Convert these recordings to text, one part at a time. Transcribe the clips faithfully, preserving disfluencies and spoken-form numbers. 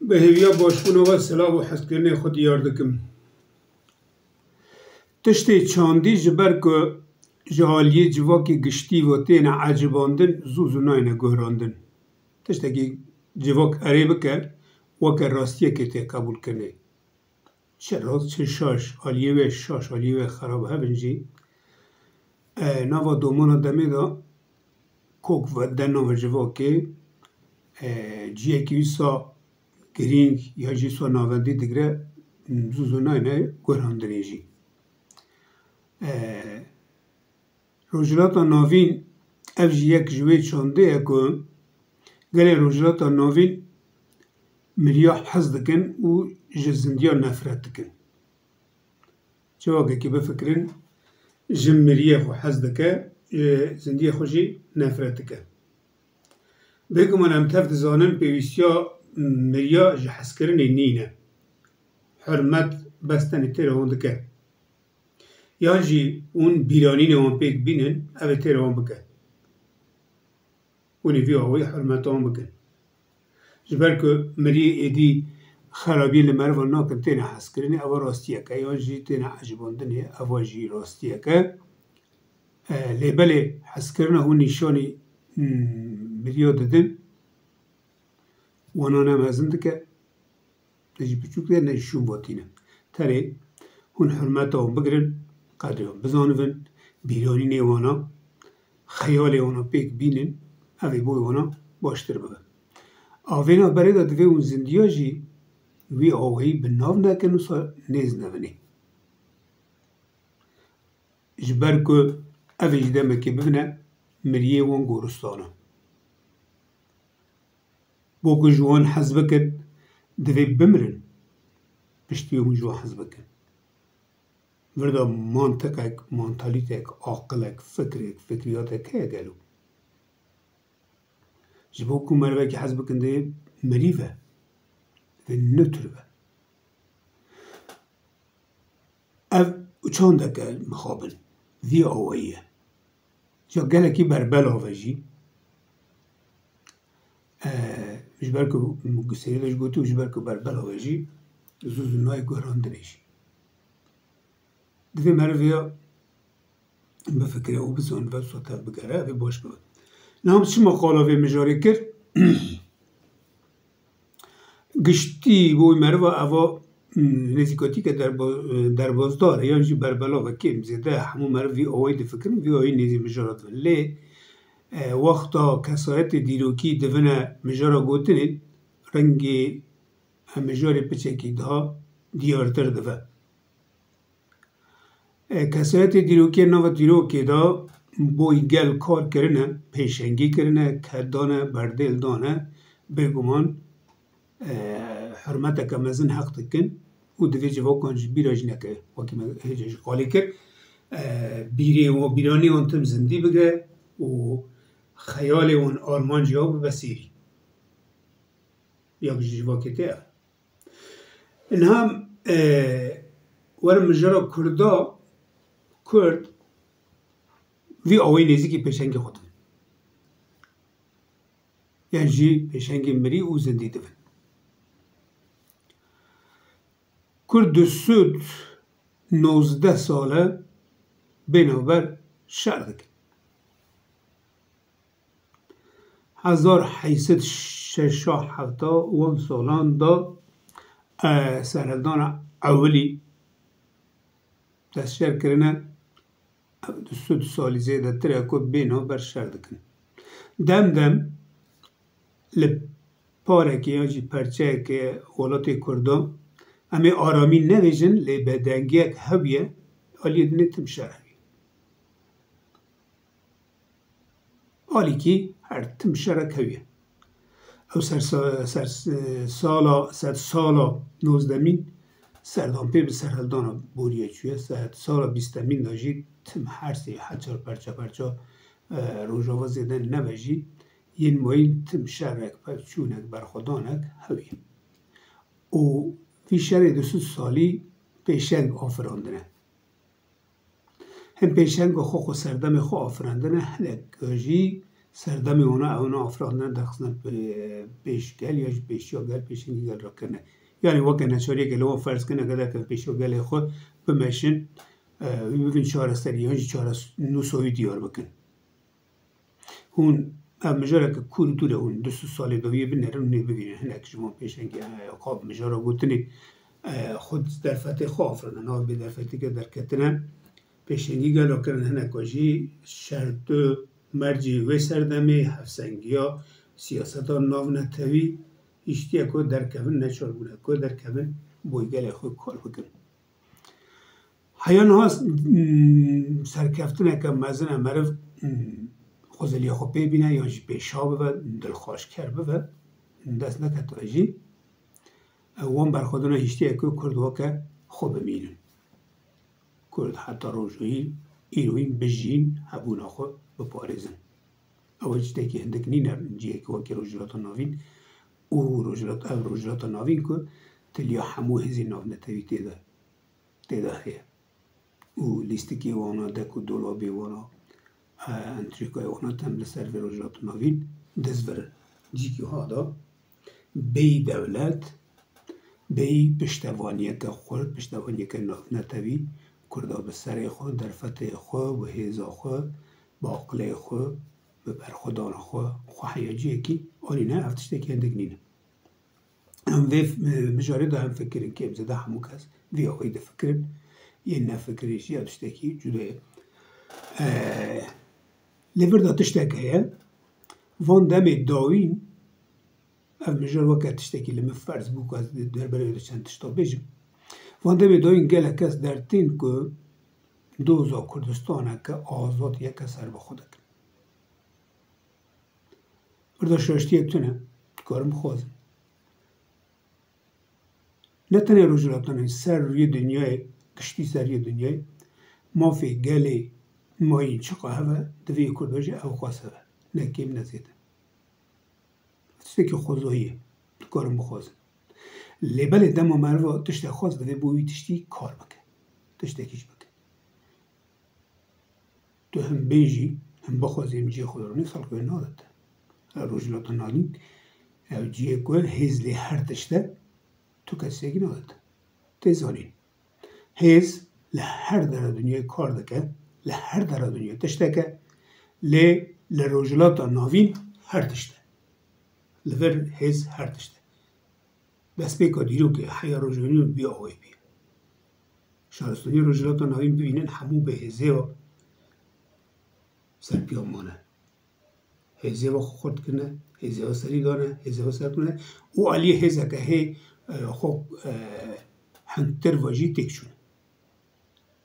Bi hêviya başbûna we silav û hezkirinê xwe diyar dikim. Tiştê çandî ji ber ku ji aliyê civakê giştî ve têne ecibandin, zû zû nayne guherandin. Tiştekî civak erê bike, weke rastiyekê tê qebûlkirinê. Çi rast, çi şaş, aliyê wê şaş, aliyê wê xerab hebin jî, e, nava domana demê de kok ve de nava civakê, e, ciyekî wisa girîng ya jî wisa navendî digire, zû zû nayne guherandinê jî. E, Rojhilata Navîn, ev jî yek ji wê çandê ye ku gelê Rojhilata Navîn miriya hez dikin û ji zindiya nefret dikin. Civakekî bifikirin, ji miriyê xwe hez dike, ji zindiyê xwe jî nefret dike. Bêguman em tev dizanin pêwîstiya miriya ji hezkirinê nîne. Hurmet bes tenê têra wan dike. Yan jî hûn bîranînê wan pêk bînin, ev ê têra wan bike. Hûn ê vî awayî hurmeta wan bikin. Ji ber ku miriyê êdî xerabiyê li meriva nakin, têne hezkirinê, ev rastiyek e, yan jî têne ecibandinê, ev jî rastiyek e. E, lê belê hezkirina hûn nîşanî, hmm, miriya didin, wana ne mezin dike, ne jî piçûk dike, ne jî şûn vatîne. Tenê hûn hurmeta wan bigirin, qedrê wan bizanivin, bîranînê wana, xeyalê wana pêk bînin, ev ê bo wana baştir bibe. Avê navberê de divê hûn zindiya jî wî awayî bi nav nekin, wisa nêz nevinê. Ji ber ku ev ê ji demekê bibine miriyê wan goristan e. Bo ku ji wan hez bikin, divê bimirin, piştî wê hûn ji wan hez bikin. Vir de mantiqek, mantalîtek, aqilek, fikrek, fikriyatek heye gelo? Ji bo ku merivekî hez bikin, divê mirî be, divê nûtir be. Ev çandeke mixabin vî awayî ye. Ya gelekî berbelav e jî. E, ji ber ku serî de jî gotiye, ji ber ku berbelav e jî, zû zû nayê guherandinê jî. Divê meriv vêya bifikire û bizanibe, wisa tev bigere, ev ê baş bibe. Niha çima qala vê mijarê kir? Giştî bo wî meriva eva, hmm, nêzîkatîke derba-, derbasdar e, yan jî berbelav e, kêm zêde hemû meriv vî awayî difikirin, vî awayî nêzî mijara dibin. Lê, e, wexta kesayetê dîrokî divine mijara gotinê, rengê em mijarê piçekî daha diyartir dibe. E, kesayetê dîrokê nava dîrokê de bo wî gel kar kirine, pêşengî kirine, ked dane, berdêl dane, bêguman, e, hurmeteke mezin heq dikin û divê civakan ji bîra jî neke. Wekî me hêja jî qalê kir, e, bîrê wan, bîranî wan tim zindî bike û xeyalê wan, armancê wan bibe sêrî. Ya ji civakê tê ev. Niha, e, werin mijara Kurda, Kurd vî awayî nêzîkî pêşengê xwe dibin. Yan jî pêşengê mirî û zindî dibin. Kurd du sed nozdeh sal e bê navber şer dikin. Hezar heyt sed şeş û heft wan salan de, e, serhildana ewilî destşer kirine, ev du sed salî zêdetir e ku bê navber şer dikin. Dem dem li parekê yan jî perçeyekê welatê Kurdan em ê aramî nebêjin, lê bedengiyek hewiye, aliyê dinê tim şer hewiye. Alîkî her tim şerek hewiye. Ew ser, ser sala, ser sala nozdemîn serdan pê bi serhildana boriyê çûye. Ser sala bîstemîn de jî tim her sê heçar perça perça, e, Rojava zêde nebe jî yên mayîn tim şerek, pevçûnek, berxwedanek hewiye. Û vî şerê du sed salî pêşeng afirandine. Hin pêşenga xwe, xwe serdemê xwe afirandine, hinek jî Serdemê wana ewna afirandine derxistine pê-, pêş gel ya jî pêşiya gel, pêşengî gel rakirine. Yanî weke neçariyeke li wan ferz kirine ke derkevin pêşiya gelê xwe bimeşin, e, wî bibin çareserî yan jî çarenûsa wî diyar bikin. Hûn ev mijareke kûr û dûr e, hûn du sed salê dawiyê binerin, hûn ê bibînin. Hinek ji wan pêşengî, e, xwe bi mijara gotinê, e, xwe derfetê xwe afirandine, nav bêderfetî ke derketine, pêşengî gel rakirine, hinek jî şert û mercê wê serdemê hevsengiya siyaseta navnetewî hiştiye ku derkevin, neçar bûne ku derkevin, bo gelê xwe kar bikin. Heya niha, mm, serkeftineke mezin e meriv, mm, xwezeliya xwe pê bîne yan jî pêşa bibe, dilxweşker bibe, dest neketibe jî. Ew wan berxwedana hiştiye ku Kurd weke xwe bimînin. Kurd heta rojî îroyîn bijîn, hebûna xwe biparêzin. Ew tiştekî hindik nîne, cihekî wekî Rojhilata Navîn û Rojhilat-, ev Rojhilata Navîn ku tiliya hemû hêzên navnetewî tê de, tê de heye. Û lîstikê wana, dek û dolabê wana, e, entrîkayê wana tem li ser vê Rojhilata Navîn dizvirin. Cîkî ha da bêyî dewlet, bêyî piştevaniyeke xurt, piştevaniyeke navnetewî, Kurda bi serê xwe, derfetê xwe, bi hêza xwe, bi aqilê xwe, bi berxwedana xwe, xwe heya cihekî anîne, ev tiştekî hindik nîne. Em vê, e, mijarê de em fikirin, kêm zêde hemû kes vî awayî difikirin, yên nefikirî jî ev tiştekî cuda ye. E, lê vir de tiştek heye, van demê dawîn, ev mijar weke tiştekî li min ferz bû ku ez di derbarê wê de çend tişta bêjim. Van demê dawîn gelek kes dertîn ku doza Kurdistaneke azad yeke serbixwe dikin. Vir de şaştiyek tune, dikarin bixwazin. Ne tenê Rojhilata Navîn, ser rûyê dinyayê, giştî ser rûyê dinyayê, mafê gelê mayîn çiqa heve, di vê yê Kurda jî ew qas heve. Ne kêm ne zêde. Tiştekî xwezayî ye. Dikarin bixwazin. Lê belê dema meriva tiştek xwest divê bo wî tiştî kar bike. Tiştekî jî bike. Tu him bêjî, him bixwazî, him cihê xwe daronî, xelk wê nade te. Ev Rojhilata Navîn, ev cihê ku hêz lê her tişt e, tu kesî nade te. Tê zanîn. Hêz li her dera dinyayê kar dike, li her dera dinyayê tiştek e, lê li Rojhilata Navîn her tişt e. Li vir hêz her tişt e. Destpêka dîrokê heya rojvanî û bi awayî bî. Şaristaniyê Rojhilata Navîn bibînin hemû bi hêzê ve serpiyan mane. Hêzê ve xwe xurt kirine, hêzê ve serî dane, hêzê ve ser kirine û aliyê hêzeke hê, e, xwe, e, hingtir ve jî têk çûne.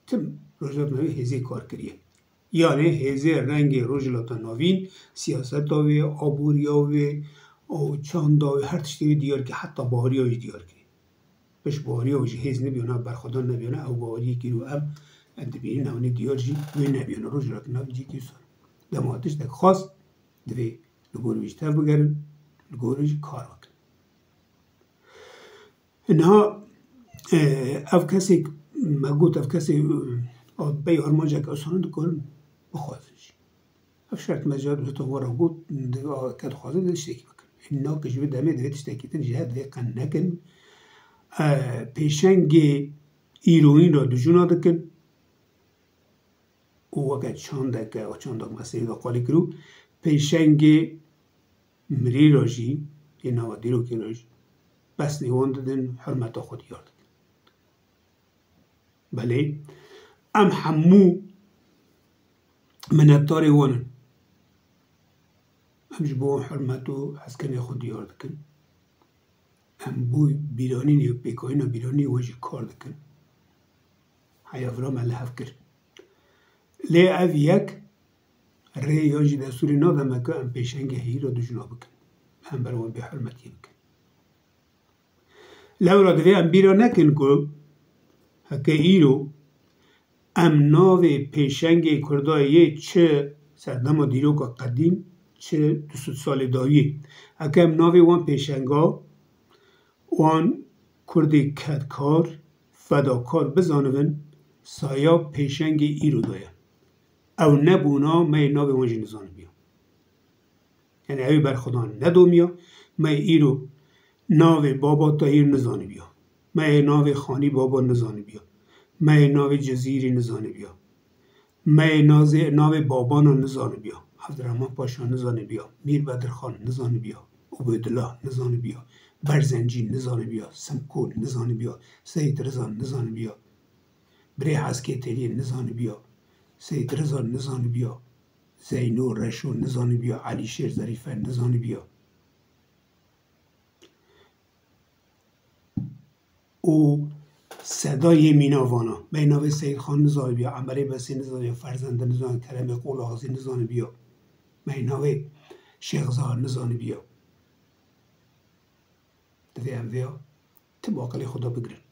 Tim Rojhilata Navîn hêzê kar kiriye. Yanê hêzê rengê Rojhilata Navîn, siyaseta wê, aboriya wê, û çanda wê, her tiştê wê diyar kir, heta baweriya wê jî diyar kir. Piş baweriya wê jî hêz nebiyana, berxwedan nebiyana, ew baweriyê kir û em, em dibînin, ew nê diyar jî wê nebiyana. Rojhilata Navîn cîkî sor. Dema tiştek xwest, divê li gor wê jî tev bigerin, li gor wê jî kar bikin. Niha, e, ev kesê, me got, ev kesê, e, bey armancek ew sonin dikarin bixwazin jî. Ev şert me jî dû te we re got, di, a, ke dixwazin, divê tiştekî bikin. Îna ke ji vê demê divê tiştekî din ji hev divê qen nekin. E, pêşengê îroyîn re dijûna dikin. Û weke çandeke, çandek me serî de qalî kirû, pêşengê mirî re jî, ê nava dîrokê re jî, pesnê wan didin, hurmeta xwe diyar dikin. Belê, em hemû minetdarê wan in. Em ji bo wan hurmet û hezkirinê xwe diyar dikin. Em bo bîranînê û pêkayîna bîranînê wan jî kar dikin. Heya vira me li hev kir. Lê ev yek rê yan jî destûrê nade me ku em pêşengê heyî re dijûna bikin. Em ber wan bêhurmetiyê bikin. Lewra divê em bîra nekin ku heke îro em navê pêşengê Kurda yê çi serdema dîroka qedîm, çi du sed salê dawiyê, heke em navê wan pêşenga, wan Kurdê kedkar, fedakar bizanibin, saya pêşengê îro de ye. Ew nebûna me yê navê wan jî nizanibiya. Yanî ew ê berxwedan nedomiya, me yê îro navê Baba Tahîr nizanibiya. Me yê navê Xanî Baba nizanibiya. Me yê navê Cezîrî nizanibiya. Me yê nazê, navê Babana nizanibiya. Evdirehman Paşa nizanibiya. Mîr Bedirxan nizanibiya. Ubeydullah nizanibiya. Berzencî nizanibiya. Simko nizanibiya. Seyîd Riza nizanibiya. Birê Heskê Têliyê nizanibiya. Seyîd Riza nizanibiya. Zeyno Reşo nizanibiya. Elîşêr Zerîfe nizanibiya. Û sedayê mîna vana. Me yê navê Seyîd Xan nizanibiya, Emerê Besê nizanibiya, Ferzende nizanibiya, Keremê Qolaxizî nizanibiya. Me yê navê Şêx Zahir nizanibiya. Divê em vêya tim aqilê xwe de bigirin.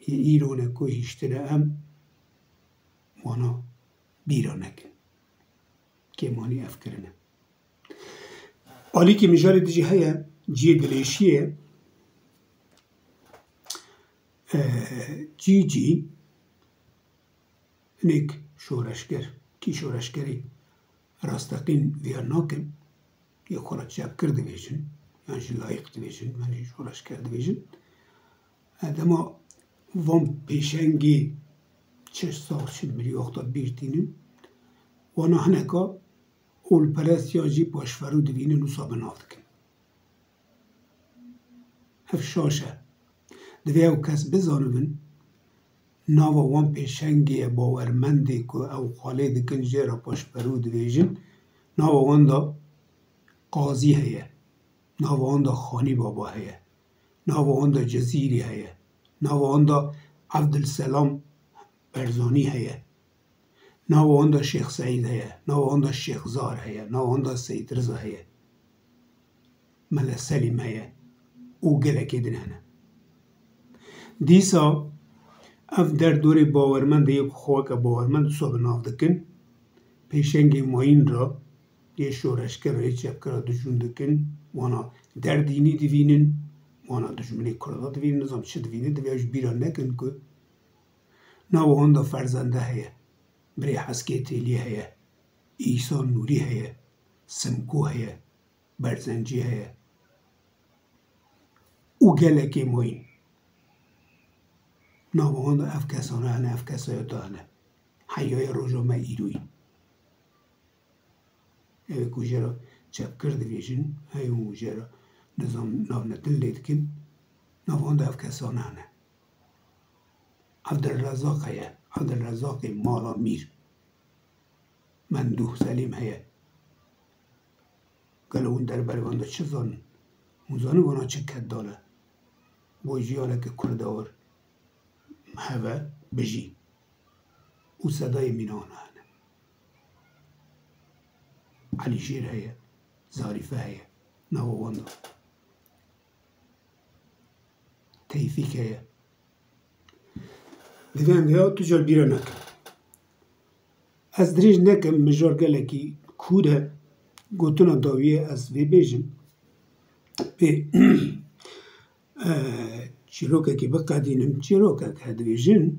Yê îro ne ku hiştine em wana bîra nekin. Kêmanî ev kirine. Alîkî mijarê dijî heye, ciyê dilêşiyê, e, cî cî hinek şoreşger, kî şoreşgerî rasteqîn viya nakin, yê xwe re çepkir dibêjin, yan jî layîq dibêjin, yan jî şoreşger dibêjin. E, dema van pêşengê çi sax çi mirî wexta bîr tînin, wana hineka olperest ya jî paşverû divînin, wisa bi nav dikin. Ev şaş e. Divê ew kes bizanibin, nava wan pêşengê ye bawermendê ku ew qalê dikin jê re paşverû dibêjin, nava wan de qazî heye, nava wan de Xanî Baba heye, nava wan de Cezîrî heye, nava wan de Evdilselam Berzanî heye. Nava wan de Şêx Seîd heye, nava wan de Şêx Zar heye, nava wan de Seyîd Riza heye. Mele Selîm heye û gelekê din hene. Dîsa ev derdorê bawermendê yê ku xwe weke bawermend wisa bi nav dikin, pêşengê mayîn re yê şoreşger re yê çepkir re dijûn dikin, wana derdînî divînin, wana dijminê Kurda divînin, nizam çi divînin, divê ew ji bîra nekin ku nava wan de Ferzende heye. Birê Heskê Têliyê heye, Îsa Nûrî heye, Simko heye, Berzencî heye û gelekê mayîn. Nava wan de ev kesane hene, ev kesaya te hene. Heyayê roja me îroyî. Ew ê ku jê re çepkir dibêjin, ew ê ku jê re nizam navnetin lê dikin, nava wan de ev kesane hene. Evdilrezaq heye. Evdilrezaqê mala Mîr Mendûh Selîm heye. Gelo hûn derbarê wan de çi zanin? Hûn zanin wana çi ked dane? Bo jiyaneke kurdewar heve bijî. Û sedayê mîna wana hene. Elîşêr heye, Zarîfe heye. Nava wan de. Teyfîk heye. Divê em vêya tu car bîra nekin. Ez dirêj nekim, mijar gelekî kûr e. Gotina dawiyê ez vê bêjim. Vê, e, çîrokekî biqedînim. Çîrokek he dibêjin.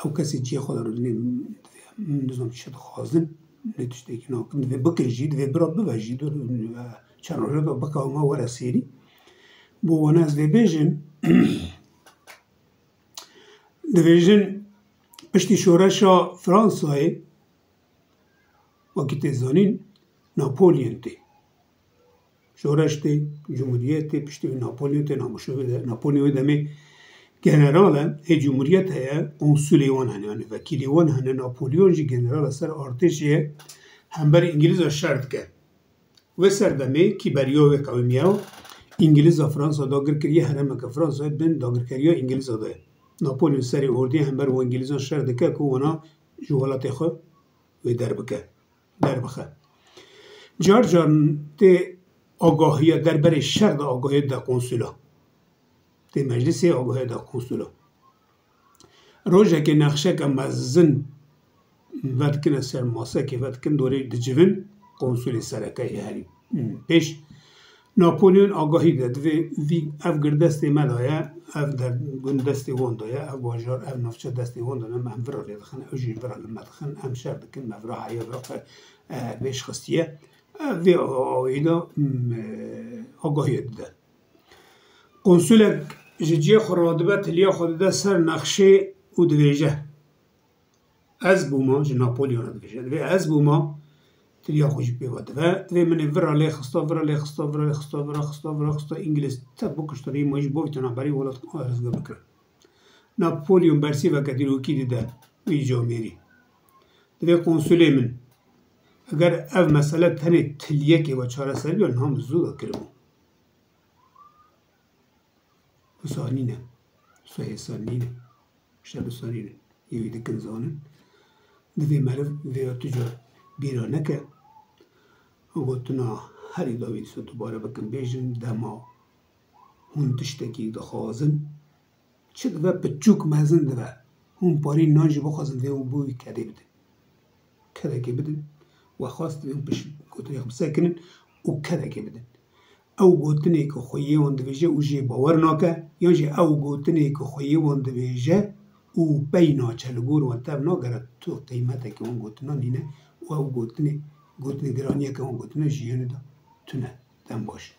Ew kesê cihê xwe de rûdinê, nizam çi dixwazin, lê tiştekî nakin, divê bikin jî, divê bira bibe jî, dur, çend roja da biqewime were sêrî. Bo wana ez vê bêjim, divêjin piştî şoreşa Fransayê, wekî tê zanîn, Napolyon tê. Şoreş tê, cumhuriyet tê, piştî wî Napolyon tê, namoşê wê de, Napolyon wê demê general e, hê cumhuriyet heye, konsulê wan hene, yanî vekîlê wan hene, Napolyon jî general e ser artêşê ye, hember Îngilîza şer dike. Wê serdemê kî beriya wê qewimiya, Îngilîza Fransa dagir kiriye, herêmeke Fransayê bin dagirkeriya Îngilîza de ye. Napolyon serê ordiyê hember wan Îngilîzan şer dike ku wana ji welatê xwe wê derbike. Derbixe. Car car tê agahiya derbarê şer de agahiya de konsula. Tê meclisê agahiya de konsula. Rojekê nexşeke mezin vedikine ser masekê vedikin dorê dicivin konsulê sereke yê herî pêş. Napolyon agahî de divê vî ev gir destê me de ye, ev der gund destê wan de ye, ev bajar, ev navçe destê wan de ne, em vira lê dixin, ew jî vira li me dixin, em şer dikin, me vira heye, vira xwe e, pêşxistiye. E, vê awayî de, m, e, agahiye dide. Konsulek ji cihê xwe radibe, tiliya xwe dide ser nexşê û dibêje, "Ez bûma", ji Napolyona dibêje. Divê, "Ez bûma", tiliya xwe jî pê ve dive. Divê, "Min ê vira lê xista, vira lê xista, vira lê xista, vira xista, vira xista, Îngilîz te bikuştin, yê me jî bavîtin, berî welat rizgar bikirin." Napolyon bersîveke dîrokî dide wî camêrî. Divê, "Konsulê min, eger ev mesele tenê tiliyekê ve çareser biya, niha min zû ve kiribû." Wisa nîne. Wisa hêsan nîne. Şer wisa nîne. Yê wî dikin zanin. Divê meriv vê ya tu car bîra neke. Gotina herî dawî dîsa dubare bikin, bêjin, dema hûn tiştekî dixwazin, çi dibe, piçûk mezin dibe, hûn parî nan jî bixwazin, divê hûn bo wî kedê bidin. Kedekê bidin, we xwest divê hûn pişt gotinê xwe bisekinin û kedekê bidin. Ew gotinê ku xweyê wan dibêje û jê bawer nake, yan jî ew gotinê ku xweyê wan dibêje û pey naçe, li gor wan tev nagere, tu qîmetekî wan gotinan nîne û ew gotinê, gotinê giraniyeke wan gotinan ji yanê de tune. Dem baş.